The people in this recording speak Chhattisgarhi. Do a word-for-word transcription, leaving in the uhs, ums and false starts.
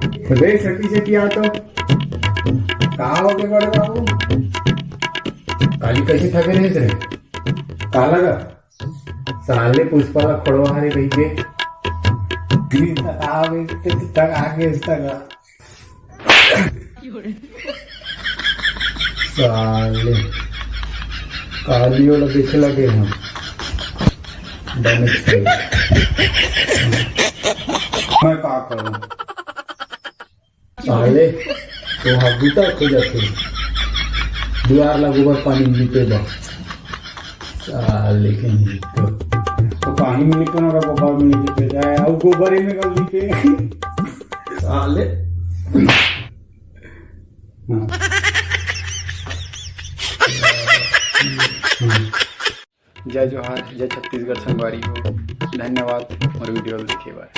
रे सती से किया तो का हो गए बड़े बाबू? काली कैसे थके रहे रे? का लगा? साले पुष्पा ला खोड़वा हरे कही के। गिर तक आ गए, तक आ गए, तक आ। साले कालियो ला देखे लगे हम। डैमेज कर। मैं का करूं? साले तो हाथ बूता खो जाते। दुआर ला गोबर पानी लिपे बा। साले के तो तो पानी में लिपे ना, गोबर में लिपे जाए, और गोबर ही में कर लिपे। साले। हाँ। जय जोहार, जय छत्तीसगढ़ संगवारी हो। धन्यवाद मोर वीडियो देखे बर।